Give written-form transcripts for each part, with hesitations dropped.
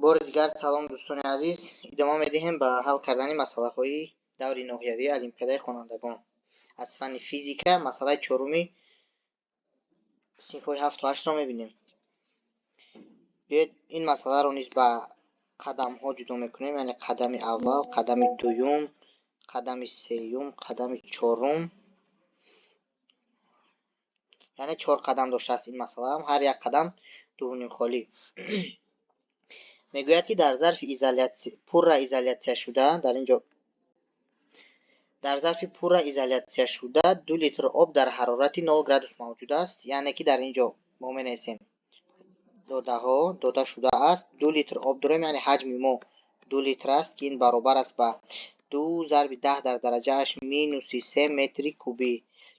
Бори дигар салом, дӯстони азиз. Идома медиҳем ба ҳал кардани масъалаҳои даври ноҳиявии олимпиадаи хонандагон аз фанни физика. Масъалаи чоруми синфҳои ҳафту ҳаштро мебинем. Биёед, ин масъаларо низ ба қадамҳо ҷудо мекунем, яъне қадами аввал, қадами дуюм, қадами сеюм, қадами чорум. Яъне чор қадам доштааст ин масъалаам, ҳар як қадам дувним холӣ. Мегӯяд, ки дар зарфи пурра изолятсияшуда, дар ин ҷо дар зарфи пурра изолятсияшуда 2 литр об дар ҳарорати 0 градус мавҷуд аст. Яъне ки дар ин ҷо мо менависем: додаҳо дода шудааст, 2 литр об дорем, яъне ҳаҷми мо 2 литр аст, ки ин баробар аст ба 2 зарби 10 дар дараҷааш минуси 3 метри кубӣ,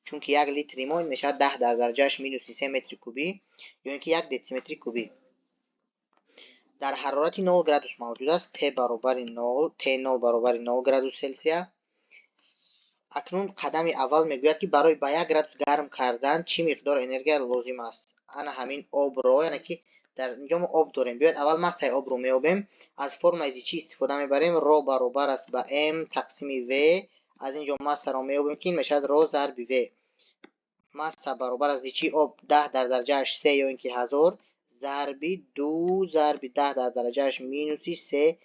чунки 1 литри мо ин мешавад 10 дар дараҷааш минуси 3 метри кубӣ ё ин ки 1 дециметри кубӣ. Дар ҳарорати 0 градус мавҷуд аст, т баробари нол, т нол баробари 0 градус Селсия. Акнун қадами аввал мегӯяд, ки барои ба 1 градус гарм кардан чӣ миқдор энергия лозим аст ана ҳамин обро. Яъне ки дар инҷо мо об дорем. Биёед, аввал массаи обро меёбем. Аз формулаи зичӣ истифода мебарем: ро баробар аст ба м тақсими в. Аз ин ҷо массаро меёбем, ки ин мешавад ро зарби в. Масса баробар аст зичии об 10 дар дараҷааш 3 ё ин ки 1000 зарби 2 зарби 10 дар дараҷааш минуси 3,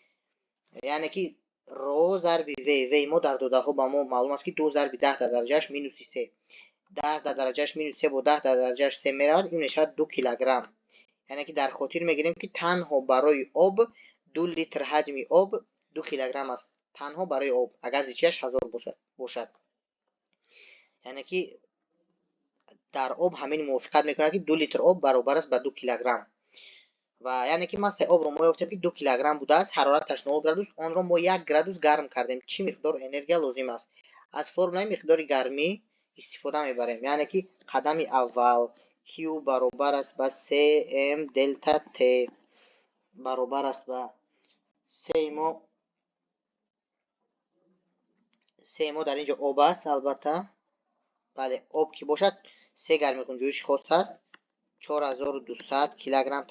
яъне ки ро зарби в. В мо дар додаҳо ба мо маълум аст, ки 2 зарби 10 дар дараҷааш минуси 3. 10 дар дараҷааш минус се бо 10 дар дараҷааш 3 меравад, ин мешавад 2 килограмм. Яъне ки дар хотир мегирем, ки танҳо барои об 2 литр ҳаҷми об 2 килограмм аст, танҳо барои об, агар зичиаш 1000 бошад. Яъне ки дар об ҳамин мувофиқат мекунад, ки 2 литр об баробар аст ба 2 килограмм. Ва яъне ки массаи обро мо ёфтем, ки 2 килограмм будааст, ҳарораташ 0 градус, онро мо 1 градус гарм кардем. Чӣ миқдор энергия лозим аст? Аз формулаи миқдори гармӣ истифода мебарем. Яъне ки қадами аввал: q баробар аст ба cm делта t баробар аст ба c мо. C мо дар ин ҷо об аст, албатта. Бале, об ки бошад, се гармии хунҷӯиши хос аст: 4200 килограмм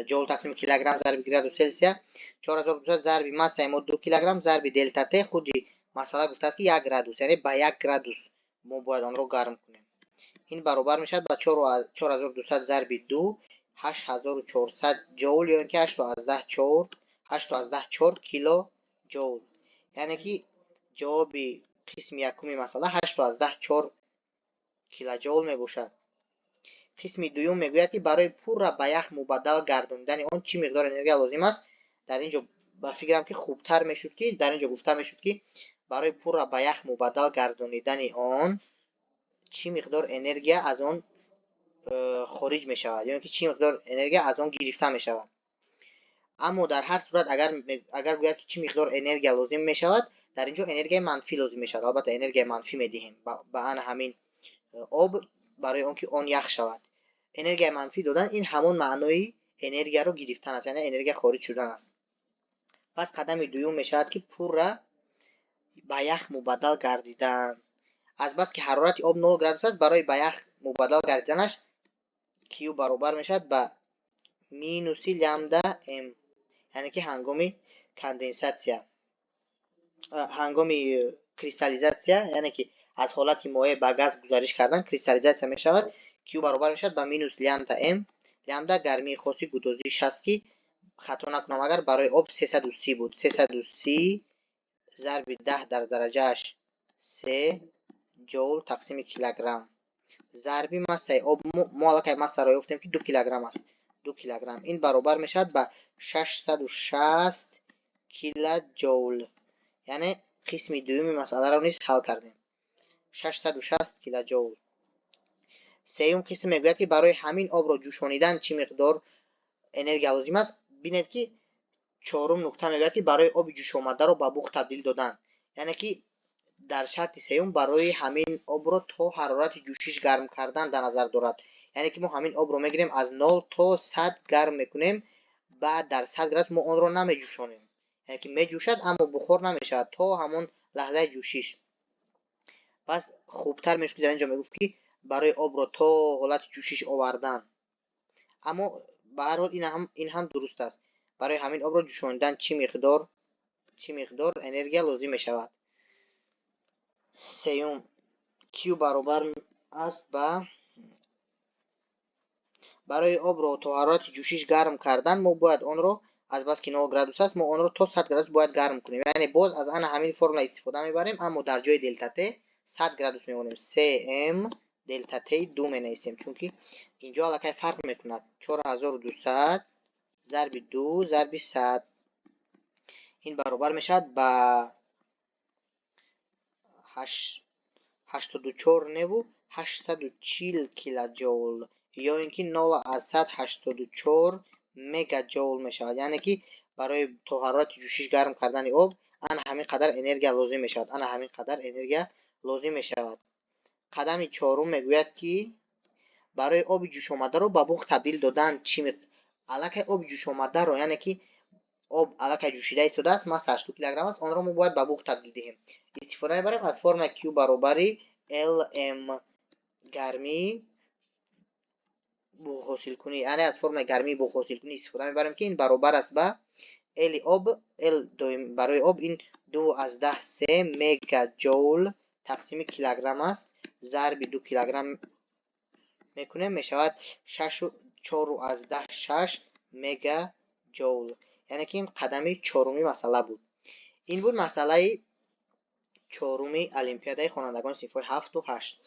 ҷоул тақсими килограмм зарби градус Селсия. 4200 зарби массаи мо 2 килограмм зарби делта т. Худи масъала гуфтааст, ки 1 градус, яъне ба 1 градус мо бояд онро гарм кунем. Ин баробар мешавад ба 4200 зарби ду, 8400 ҷоул ё ин ки 8,4, 8,4 кило ҷоул. Яъне ки ҷавоби қисми якуми масъала 8,4 килоҷоул мебошад. Қисми дуюм мегӯяд, ки барои пурра ба ях мубаддал гардонидани он чӣ миқдор энергия лозим аст. Дар ин ҷо ба фикрам, ки хубтар мешуд, ки дар ин ҷо гуфта мешуд, ки барои пурра ба ях мубаддал гардонидани он чӣ миқдор энергия аз он хориҷ мешавад ё ин ки чӣ миқдор энергия аз он гирифта мешавад. Аммо дар ҳар сурат, агар гӯяд, ки чӣ миқдор энергия лозим мешавад, дар ин ҷо энергияи манфӣ лозим мешавад. Албатта, энергияи манфӣ медиҳем ба ана ҳамин об барои он ки он ях шавад. Энергияи манфӣ додан ин ҳамон маънои энергияро гирифтан аст, яъне энергия хориҷ шудан аст. Пас қадами дуюм мешавад, ки пурра ба ях мубаддал гардидан. Азбаски ҳарорати об 0 градус аст, барои ба ях мубаддал гардиданаш q баробар мешавад ба минуси лямбда м, яъне ки ҳангоми конденсатсия, ҳангоми кристаллизатсия, яъне ки аз ҳолати моеъ ба газ гузариш кардан, кристаллизатсия мешавад. Q баробар мешавад ба минус лямбда м. Лямбда гармии хоси гудозиш аст, ки хато накунам агар, барои об 330 буд. 330 зарби 10 дар дараҷааш 3 ҷоул тақсими килограмм зарби массаи об. Мо аллакай массаро ёфтем, ки 2 килограмм аст. 2 килограмм ин баробар мешавад ба 660 килоҷоул. Яъне қисми дуюми масъаларо низ ҳал кардем: 660 килоҷоул. Сеюм қисм мегӯяд, ки барои ҳамин обро ҷӯшонидан чӣ миқдор энергия лозим аст. Бинед, ки чорум нукта мегӯяд, ки барои оби ҷӯшомадаро ба буғ табдил додан. Яъне ки дар шарти сеюм барои ҳамин обро то ҳарорати ҷӯшиш гарм кардан дар назар дорад. Яъне ки мо ҳамин обро мегирем, аз 0 то 100 гарм мекунем. Баъд дар 100 градус мо онро намеҷӯшонем, яъне ки меҷӯшад, аммо бухор намешавад то ҳамон лаҳзаи ҷӯшиш. Пас хубтар мешуд, ки дар ин ҷо мегуфт, ки барои обро то ҳолати ҷӯшиш овардан. Аммо ба ҳар ҳол ин ҳам дуруст аст. Барои ҳамин обро ҷӯшонидан чӣ миқдор энергия лозим мешавад? Сеюм: Q баробар аст ба, барои обро то ҳарорати ҷӯшиш гарм кардан мо бояд онро, азбаски 0 градус аст, мо онро то 100 градус бояд гарм кунем. Яъне боз аз ана ҳамин формула истифода мебарем, аммо дар ҷои делта Т 100 градус мемонем. См делта Т ду менависем, чунки инҷо аллакай фарқ мекунад. 4200 зарби ду зарби 100, ин баробар мешавад ба 84 неву 840 килоҷоул ё ин ки 0,84 мегаҷоул мешавад. Яъне ки барои то ҳарорати ҷӯшиш гарм кардани об ана ҳамин қадар энергия лозим мешавад, ана ҳамин қадар энергия лозим мешавад. Қадами чорум мегӯяд, ки барои оби ҷӯшомадаро ба буғ табдил додан чӣ? Аллакай оби ҷӯшомадаро, яъне ки об аллакай ҷӯшида истодааст, массааш 2 килограмм аст, онро мо бояд ба буғ табдил диҳем. Истифода мебарем аз формулаи Q баробари ЛМ гармии буғҳосилкунӣ, яъне аз формулаи гармии буғҳосилкунӣ истифода мебарем, ки ин баробар аст ба Л об, Л барои об ин 2,3 мегаҷоул тақсими килограмм аст, зарби 2 килограмм мекунем, мешавад 4,6 мегаҷоул. Яъне ки ин қадами чоруми масъала буд. Ин буд масъалаи чоруми олимпиадаи хонандагони синфҳои ҳафту ҳашт.